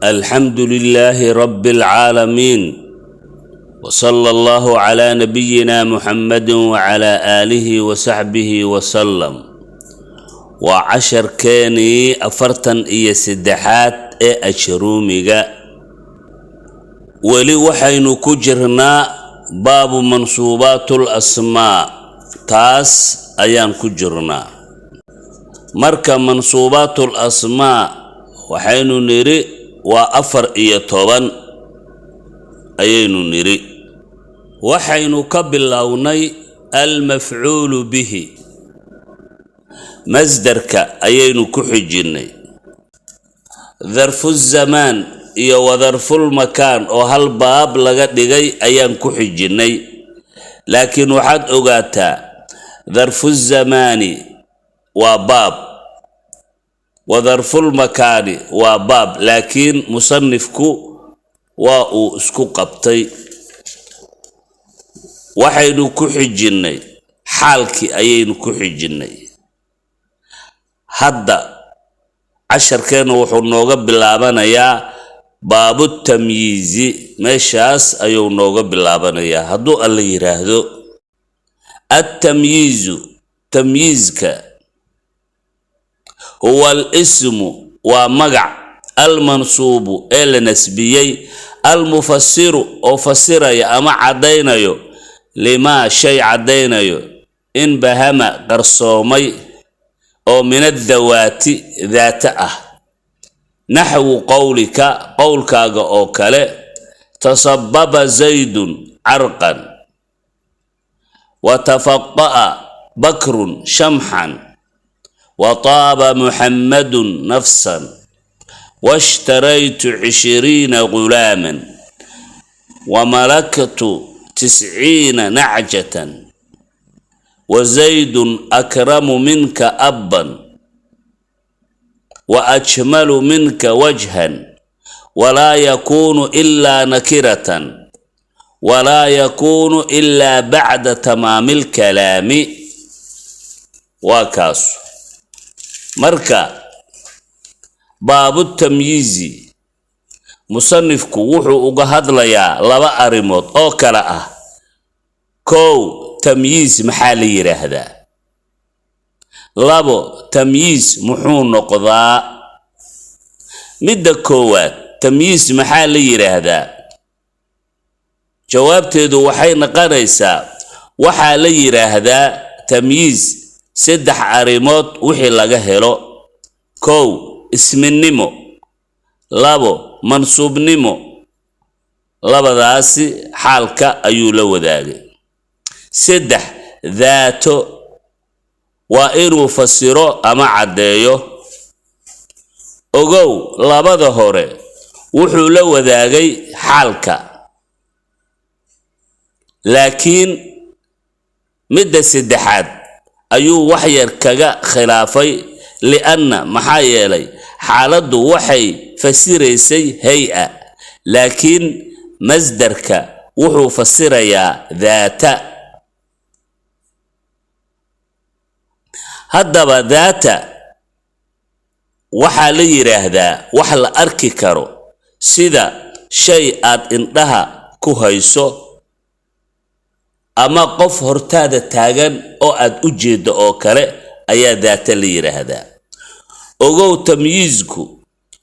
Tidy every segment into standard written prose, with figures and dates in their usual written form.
الحمد لله رب العالمين، وصلى الله على نبينا محمد وعلى آله وصحبه وسلم. Waa casharkeenii 43aad ee Ajruumiga. Weli waxaynu ku jirnaa baabu mansuubaatul asmaa, taas ayaan ku jirnaa. Marka mansuubaatul asmaa waxaynu nidhi waa 14 ayaynu nidhi. Waxaynu ka bilownay almafcuulu bihi, masdarka ayaynu ku xijinnay, darfuzamaan iyo wadarfulmakaan oo hal baab laga dhigay ayaan ku xijinnay. Laakiin waxaad ogaataa, darfuzamaani waa baab, wadarfulmakaani waa baab, laakiin musanifku waa uu isku qabtay. Waxaynu ku xijinnay xaalkii ayaynu ku xijinnay. Hadda casharkeenna wuxuu nooga bilaabanayaa baabu tamyiizi, meeshaas ayuu nooga bilaabanayaa hadduu Alla yidhaahdo. Attamyiizu, tamyiizka, huwa alismu, waa magac, almansuubu, ee la nasbiyey, almufasiru, oo fasiraya ama caddaynayo, limaa, shay caddaynayo, in bahama, qarsoomay, oo min addawaati, daata ah. Naxwu qowlika, qowlkaaga oo kale: tasababa Zaydun carqan, wa tafaqa'a Bakrun shamxan, wa taaba Muxammadun nafsan, washtaraytu 20 gulaaman, wa malaktu 90 nacjatan, wa Zaydun akramu minka abban wa ajmalu minka wajhan. Walaa yakuunu ilaa nakiratan, walaa yakuunu ilaa bacda tamaami lkalaami. Waa kaasu. Marka baabu tamyiizi musanifku wuxuu uga hadlayaa laba arrimood oo kale ah: kow, tamyiis maxaa la yidhaahdaa? Labo, tamyiis muxuu noqdaa? Midda koowaad, tamyiis maxaa la yidhaahdaa? Jawaabteedu waxay noqonaysaa: waxaa la yidhaahdaa tamyiis saddex arrimood wixii laga helo: kow, isminimo; labo, mansuubnimo. Labadaasi xaalka ayuu la wadaagay. Saddex, daato, waa inuu fasiro ama caddeeyo. Ogow, labada hore wuxuu la wadaagay xaalka, laakiin midda saddexaad ayuu waxyar kaga khilaafay, lianna, maxaa yeelay, xaaladdu waxay fasiraysay hay-a, laakiin masdarka wuxuu fasirayaa daata. Haddaba daata waxaa la yidhaahdaa wax la arki karo, sida shay aad indhaha ku hayso ama qof hortaada taagan oo aad u jeeddo oo kale ayaa daata la yidhaahdaa. Ogow, tamyiisku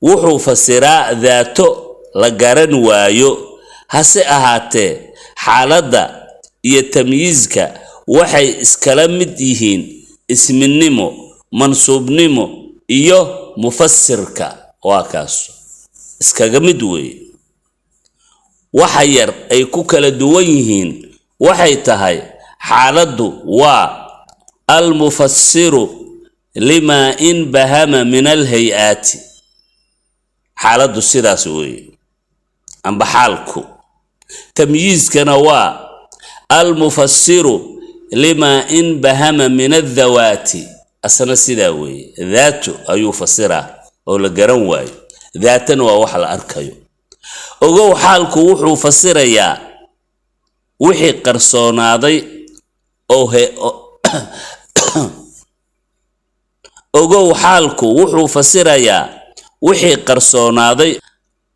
wuxuu fasiraa daato la garan waayo. Hase ahaatee, xaaladda iyo tamyiiska waxay iskala mid yihiin isminimo, mansuubnimo iyo mufasirka. Waa kaas, iskaga mid weeye. Waxa yar ay ku kala duwan yihiin waxay tahay xaaladdu waa almufasiru limaa in bahama min alhay-aati. Xaaladdu sidaas weeye amba xaalku. Tamyiiskana waa almufasiru limaa in bahama min addawaati, asna sidaa weeye, daato ayuu fasiraa oo la garan waayo, daatana waa wax la arkayo. Ogow, xaalku wuxuu fasirayaa wixii qarsoonaaday oo he. Ogow, xaalku wuxuu fasirayaa wixii qarsoonaaday.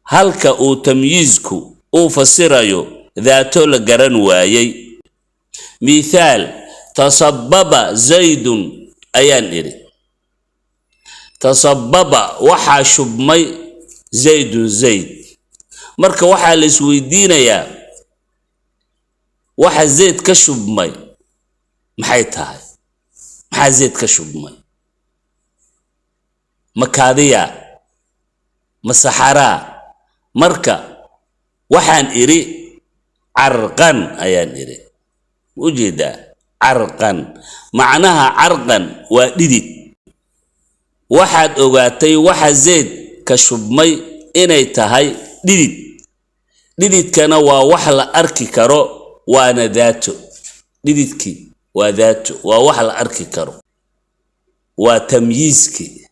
Halka uu tamyiizku uu fasirayo daato la garan waayey. Mithaal: tasababa Zaydun ayaan idhi. Tasababa, waxaa shubmay, Zaydun, Zayd. Marka waxaa la isweydiinayaa, waxa Zayd ka shubmay maxay tahay? Maxaa Zayd ka shubmay? Ma kaadiya? Ma saxaraa? Marka waxaan idhi carqan ayaan idhi. Ujeedaa carqan, macnaha carqan waa dhidid. Waxaad ogaatay waxa Zayd ka shubmay inay tahay dhidid. Dhididkana waa wax la arki karo, waana daato. Dhididkii waa daato, waa wax la arki karo, waa tamyiizkii.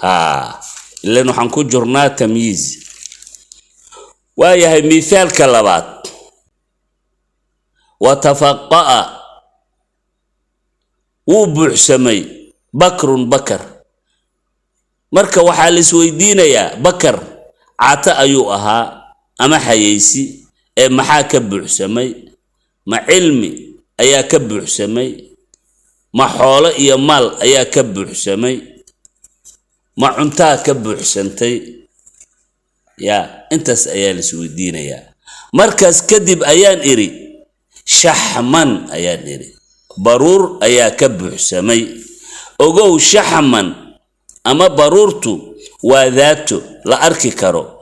Haa, ilan waxaan ku jirnaa tamyiiz. Waayahay, mithaalka labaad: watafaqa'a, wuu buuxsamay, Bakrun, Bakar. Marka waxaa la isweydiinayaa, Bakar cato ayuu ahaa ama xayeysi, ee maxaa ka buuxsamay? Ma cilmi ayaa ka buuxsamay? Ma xoolo iyo maal ayaa ka buuxsamay? Ma cuntaa ka buuxsantay? Yaa, intaas ayaa la isweydiinayaa. Markaas kadib ayaan idhi shaxman ayaan idhi, baruur ayaa ka buuxsamay. Ogow, shaxman ama baruurtu waa daato la arki karo.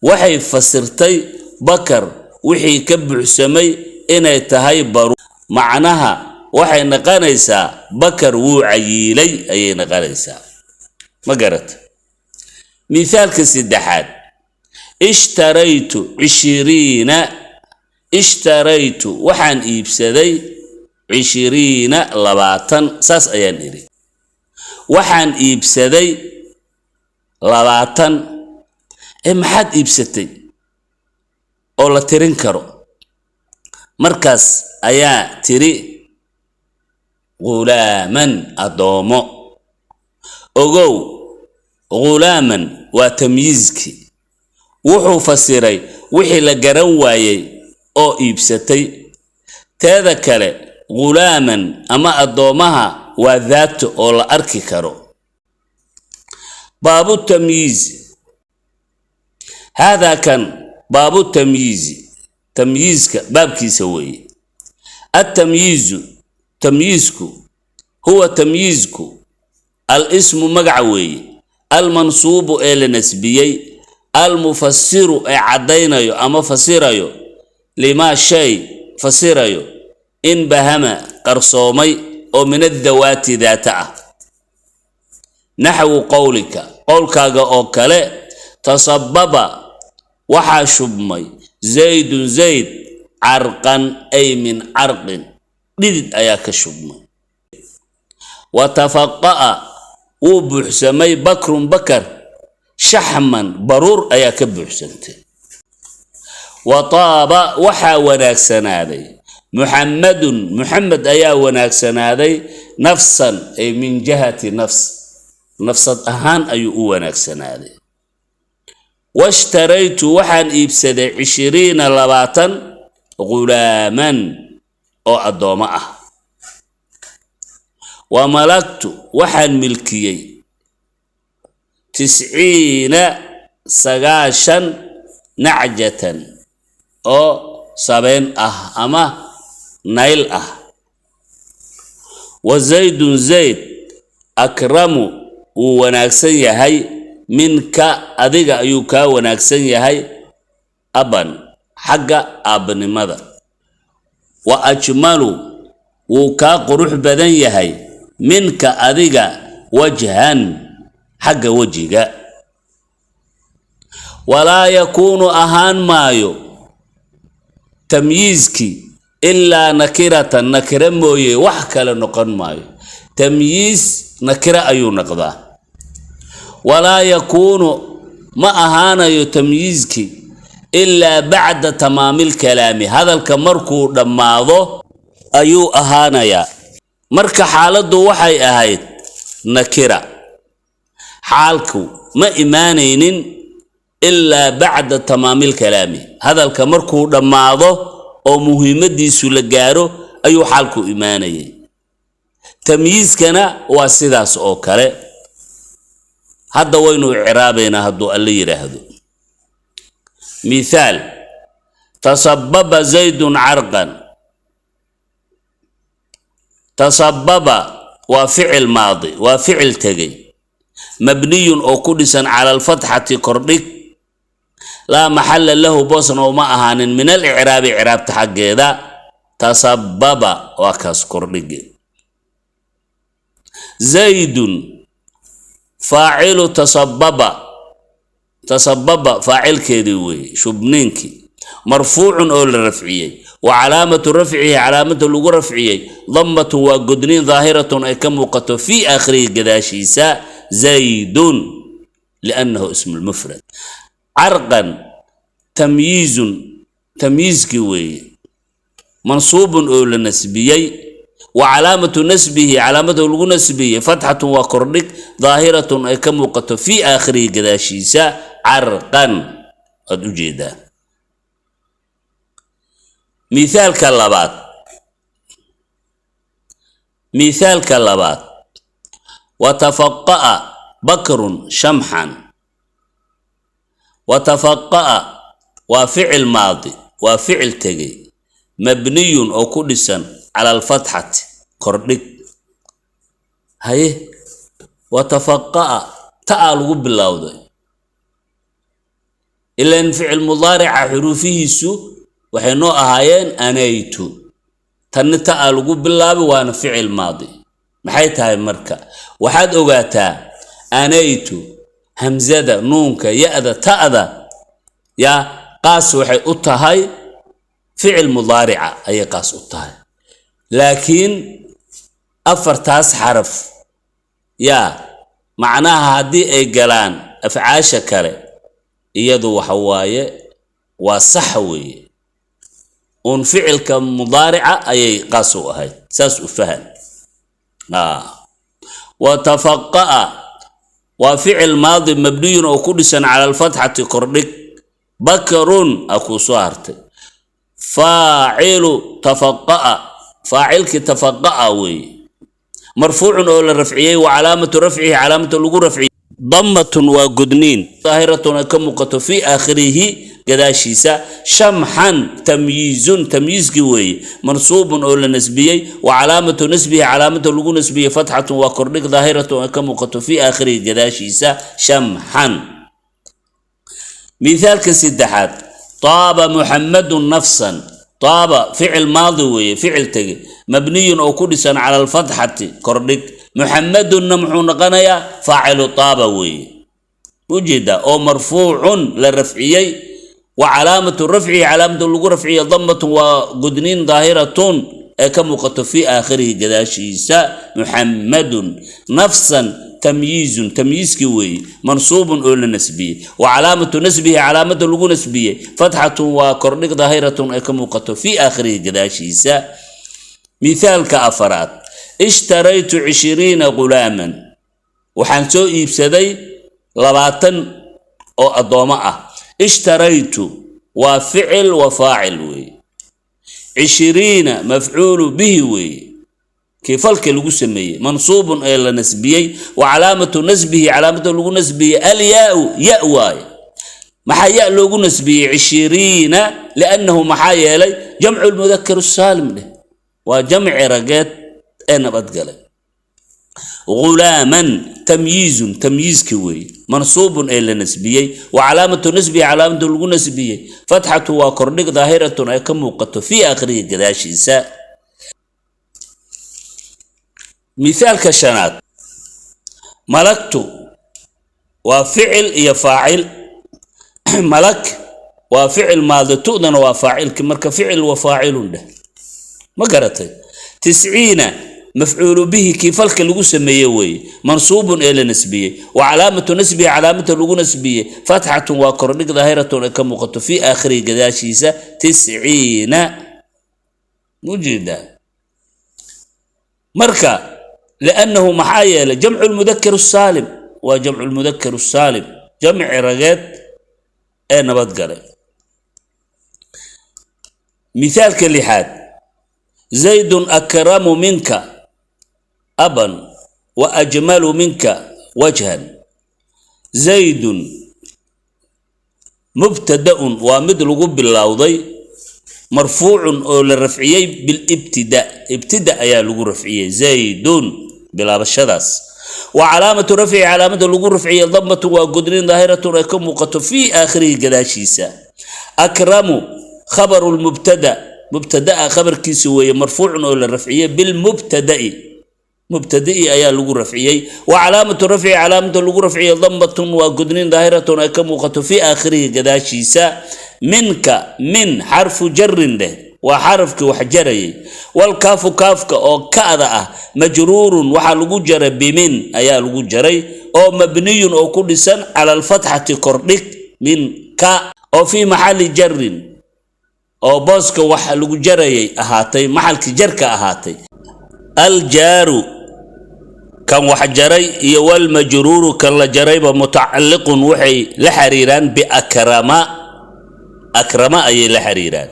Waxay fasirtay Bakar wixii ka buuxsamay inay tahay baruur. Macnaha waxay naqanaysaa Bakar wuu cayiilay ayay naqanaysaa. Ma garata? Mithaalka saddexaad: ishtaraytu 20. Ishtaraytu, waxaan iibsaday, 20, 20. Saas ayaan idhi. Waxaan iibsaday 20. Ee maxaad iibsatay oo la tirin karo? Markaas ayaa tiri ghulaaman, addoomo. Ogow, ghulaaman waa tamyiizkii. Wuxuu fasiray wixii la garan waayey oo iibsatay. Teeda kale, ghulaaman ama addoommaha waa daato oo la arki karo. Baabu tamyiizi. Haadaa kan baabu tamyiizi, tamyiizka baabkiisa weeye. Attamyiizu, tamyiizku, huwa tamyiizku, al ismu, magaca weeye, almansuubu, ee la nasbiyey, almufasiru, ee caddaynayo ama fasirayo, limaa, shay fasirayo, in bahama, qarsoomay, oo min addawaati, daata ah. Naxwu qowlika, qowlkaaga oo kale: tasababa, waxaa shubmay, Zaydun, Zayd, carqan, ay min carqin, dhidid ayaa ka shubmay. Wa tafaqa'a, wuu buuxsamay, Bakrun, Bakar, shaxman, baruur ayaa ka buuxsantay. Wa taaba, waxaa wanaagsanaaday, Muxammadun, Muxamed ayaa wanaagsanaaday, nafsan, ay min jihati nafs, nafsad ahaan ayuu u wanaagsanaaday. Washtaraytu, waxaan iibsaday, 20, 20, ghulaaman, oo addoommo ah. Wa malaktu, waxaan milkiyey, 90, 90, nacjatan, oo sabeen ah ama nayl ah. Wa Zaydun, Zayd, akramu, wuu wanaagsan yahay, minka, adiga ayuu kaa wanaagsan yahay, aban, xagga aabbinimada. Wa ajmalu, wuu kaa qurux badan yahay, minka, adiga, wajhan, xagga wejiga. Walaa yakuunu, ahaan maayo tamyiizkii, ilaa nakiratan, nakira mooye wax kale noqon maayo. Tamyiiz nakira ayuu noqdaa. Walaa yakuunu, ma ahaanayo tamyiizkii, ilaa bacda tamaamilkalaami, hadalka markuu dhammaado ayuu ahaanayaa. Marka xaaladdu waxay ahayd nakira, xaalku ma imaanaynin. Ilaa bacda tamaamil kalaami, hadalka markuu dhammaado oo muhiimadiisu la gaaro ayuu xaalku imaanayay. Tamyiizkana waa sidaas oo kale. Hadda waynu icraabaynaa hadduu Alle yidhaahdo. Mithaal: tasababa Zaydun carqan. Tasababa waa ficil maadi, waa ficil tegey, mabniyun oo ku dhisan cala alfatxati, kordhig, laa maxalla lahu, boosna uma ahaanin, min alicraabi, icraabta xaggeeda. Tasababa waa kaas kordhige. Zaydun faacilu tasababa, tasababa faacilkeedii weeye, shubniinkii, marfuucun oo la rafciyey, wa calaamatu rafcihi, calaamada lagu rafciyey, dammatun, waa godniin, daahiratun, ay ka muuqato, fii aakhirihi, gadaashiisa. Zaydun liannahu ismu lmufrad. Carqan tamyiizun, tamyiizkii weeye, mansuubun oo la nasbiyey, wa calaamatu nasbihi, calaamada lagu nasbiyey, fatxatun, waa kordhig, daahiratun, ay ka muuqato, fii aakhirihi, gadaashiisa. Carqan waad u jeedaa. Mithaalka labaad, mithaalka labaad: watafaqa'a Bakrun shamxan. Watafaqa'a waa ficil maadi, waa ficil tegey, mabniyun oo ku dhisan cala alfatxati, kordhig. Haye, watafaqa'a ta'aa lagu bilowday, ilan ficil mudaarica xuruufihiisu waxay noo ahaayeen anaytu. Tanni ta'aa lagu bilaabay, waana ficil maadi. Maxay tahay marka? Waxaad ogaataa anaytu hamzada, nuunka, ya-da, ta'da yaa qaas waxay u tahay ficil mudaarica ayay qaas u tahay, laakiin afartaas xaraf yaa macnaha haddii ay galaan afcaasha kale, iyadu waxa waaye waa sax weeye, uun ficilka mudaarica ayay qaas u ahayd. Saas u fahan. Watafaqa'a waa ficil maadi mabniyun oo ku dhisan cala alfatxati, kordhig. Bakrun a kuu soo hartay, faacilu tafaqa'a, faacilkii tafaqa'a weeye, marfuucun oo la rafciyey, wa calaamatu rafcihi, calaamata lagu rafciyey, dammatun, waa godniin, daahiratun, ay ka muuqato, fii aakhirihi, gadaashiisa. Shamxan tamyiizun, tamyiizkii weeye, mansuubun oo la nasbiyey, wa calaamatu nasbihi, calaamata lagu nasbiyey, fatxatun, waa kordhig, daahiratun, ay ka muuqato, fii aakhirihi, gadaashiisa. Shamxan. Mithaalka saddexaad: taaba Muxamadun nafsan. Taaba ficil maadi weeye, ficil tege, mabniyun oo ku dhisan cala alfatxati, kordhig. Muxamadunna muxuu noqonayaa? Faacilu taaba weeye, ujeedaa, oo marfuucun la rafciyey, wa calaamatu rafcihi, calaamatu lagu rafciyey, dammatun, waa gudniin, daahiratun, ee ka muuqato, fii aakhirihi, gadaashiisa. Muxamadun. Nafsan tamyiizun, tamyiizkii weeye, mansuubun oo la nasbiyey, wa calaamatu nasbihi, calaamada lagu nasbiyey, fatxatun, waa kordhig, daahiratun, ay ka muuqato, fii aakhirihi, gadaashiisa. Mithaalka afaraad: ishtaraytu 20 ghulaaman, waxaan soo iibsaday 20 oo addoommo ah. Ishtaraytu waa ficil wa faacil weeye. 20 mafcuulu bihi weeye, kii falka lagu sameeyey, mansuubun ee la nasbiyey, wa calaamatu nasbihi, calaamada lagu nasbiyey, alyaau, ya waaye. Maxaa ya loogu nasbiyey 20? Liannahu, maxaa yeelay, jamcu lmudakar saalim dheh, waa jamci rageed ee nabadgalay. Ghulaaman tamyiizun, tamyiizki weeye, mansuubun ee la nasbiyey, wa calaamatu nasbihi, calaamada lagu nasbiyey, fatxatu, waa kordhig, daahiratun, ay ka muuqato, fii aakhirihi, gadaashiisa. Mithaalka shanaad: malaktu waa ficil iyo faacil. Malak waa ficil maadi, tu'dana waa faacilki, marka ficil wa faacilun dheh. Ma garatay? 90 mafcuulu bihi, kii falka lagu sameeye weeye, mansuubun ee la nasbiyey, wa calaamatu nasbihi, calaamata lagu nasbiyey, fatxatun, waa kordhig, daahiratun, ay ka muuqato, fii aakhirihi, gadaashiisa. 90 mujeedaa. Marka liannahu, maxaa yeelay, jamcu lmudakar saalim, waa jamcu lmudakar saalim, jamci rageed. Ee nabadgalay. Mithaalka lixaad: Zaydun akramu minka aban wa ajmalu minka wajhan. Zaydun mubtadaun, waa mid lagu bilowday, marfuucun, oo la rafciyey, bilibtida, ibtida ayaa lagu rafciyey zaydun bilaabashadaas. Wa calaamatu rafci, calaamada lagu rafciyey, damatu, waa godnin, daahiratun, ay ka muuqato, fii aakhirihi, gadaashiisa. Akramu khabaru lmubtada, mubtadaa khabarkiisa weeye, marfuucun, oo la rafciyey, bilmubtada'i, mubtada'i ayaa lagu rafciyey. Wa calaamatu rafci, calaamada lagu rafciyey, damatun, waa godnin, daahiratun, ay ka muuqato, fii aakhirihi, gadaashiisa. Minka, min xarfu jarin leh, waa xarafkii wax jarayay. Walkaafu, kaafka oo ka'da ah, majruurun, waxaa lagu jaray, bimin ayaa lagu jaray, oo mabniyun, oo ku dhisan, cala alfatxati, kordhig, min ka, oo fii maxali jarin, oo booska wax lagu jarayay ahaatay, maxalkii jarka ahaatay. Aljaaru, kan wax jaray, iyo walmajruuru, kan la jarayba, mutacalliqun, waxay la xiriiraan, biakrama, akrama ayay la xiriiraan.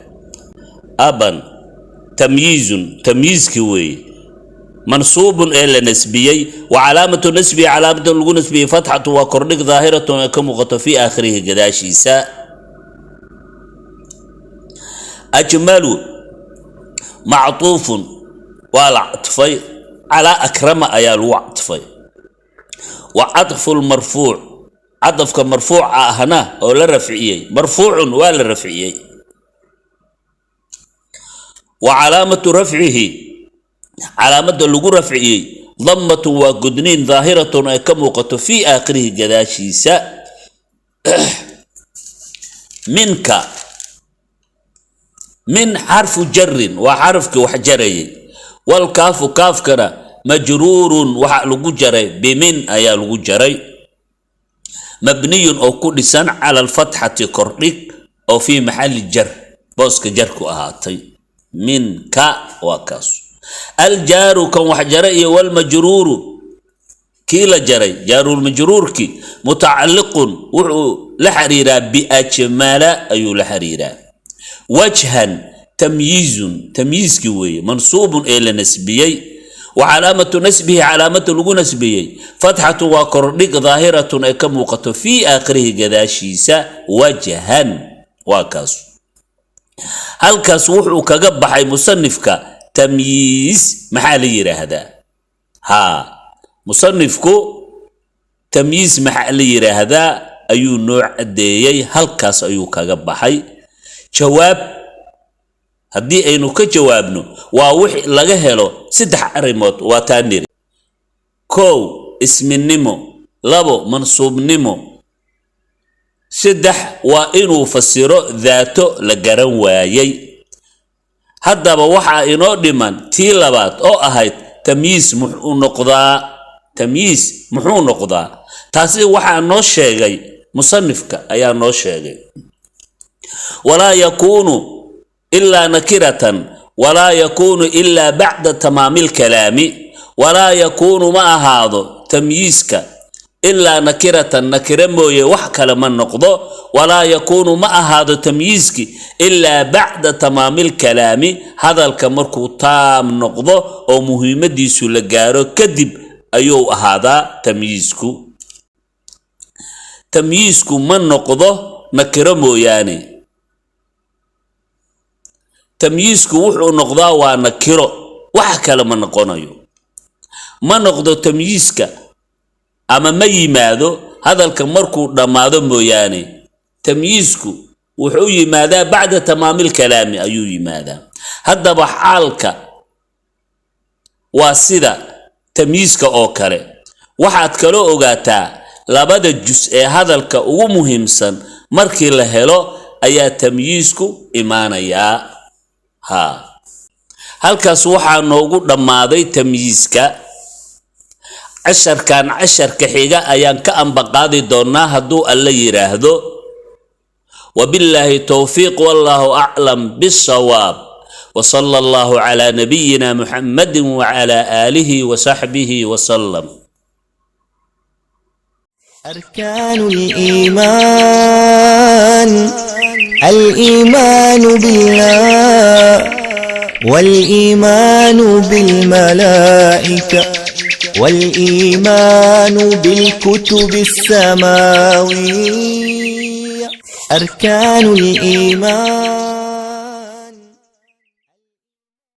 Aban tamyiizun, tamyiizki weeye, mansuubun, ee la nasbiyey. Wa calaamatu nasbihi, calaamada lagu nasbiyey, fatxatu, waa kordhig, daahiratun, ee ka muuqato, fii aakhirihi, gadaashiisa. Ajmalu mactuufun, waa la catfay, calaa akrama ayaa lagu catfay. Wa caطfu lmarfuuc, cadafka marfuuca ahna oo la rafciyey, marfuucun, waa la rafciyey. Wa calaamatu rafcihi, calaamada lagu rafciyey, damatun, waa gudniin, daahiratun, ay ka muuqato, fii aakhirihi, gadaashiisa. Minka, min xarfu jarin, waa xarafkii wax jarayay. Walkaafu, kaafkana, majruurun, waxa lagu jaray, bimin ayaa lagu jaray, mabniyun, oo ku dhisan, cala alfatxati, kordhig, oo fii maxali jar, booska jarku ahaatay. Minka waa kaas. Aljaaru, kan wax jaray, iyo walmajruuru, kii la jaray, jaarulmajruurki, mutacalliqun, wuxuu la xiriiraa, biajmala ayuu la xiriiraa. Wajhan tamyiizun, tamyiizkii weeye, mansuubun, ee la nasbiyey. Wa calaamatu nasbihi, calaamada lagu nasbiyey, fatxatu, waa kordhig, daahiratun, ay ka muuqato, fii aakhirihi, gadaashiisa. Wajhan waa kaas. Halkaas wuxuu kaga baxay musanifka tamyiiz maxaa la yidhaahdaa. Haa, musanifku tamyiiz maxaa la yidhaahdaa ayuu noo caddeeyey, halkaas ayuu kaga baxay. Jawaab haddii aynu ka jawaabno, waa wix laga helo saddex arrimood. Waa taa niri: kow, isminimo; labo, mansuubnimo; saddex, waa inuu fasiro daato la garan waayey. Haddaba waxaa inoo dhiman tii labaad oo ahayd tamyiis muxuu noqdaa. Tamyiis muxuu noqdaa? Taasi waxaa noo sheegay musanifka ayaa noo sheegay. Walaa yakuunu ilaa nakiratan, walaa yakuunu ilaa bacda tamaami lkalaami. Walaa yakuunu, ma ahaado tamyiiska, ilaa nakiratan, nakire mooye wax kale ma noqdo. Walaa yakuunu, ma ahaado tamyiiski, ilaa bacda tamaamilkalaami, hadalka markuu taam noqdo oo muhiimadiisu la gaaro kadib ayuu ahaadaa tamyiisku. Tamyiisku ma noqdo nakiro mooyaane. Tamyiisku wuxuu noqdaa waa nakiro, wax kale ma noqonayo. Ma noqdo tamyiiska ama ma yimaado hadalka markuu dhammaado mooyaane. Tamyiisku wuxuu yimaadaa bacda tamaamil kalaami ayuu yimaadaa. Haddaba xaalka waa sida tamyiiska oo kale. Waxaad kaloo ogaataa labada jus ee hadalka ugu muhiimsan markii la helo ayaa tamyiisku imaanayaa. Ha, halkaas waxaa noogu dhammaaday tamyiiska. Casharkan casharka xiga ayaan ka ambaqaadi doonaa hadduu Alla yidhaahdo. Wabillaahi towfiiq, wallaahu aclam bisawaab, wsala allahu calaa nabiyina Muxamadi wacalaa aalihi wasaxbihi wasalam. أركان الإيمان. الإيمان بالله والإيمان بالملائكة والإيمان بالكتب السماوية. أركان الإيمان.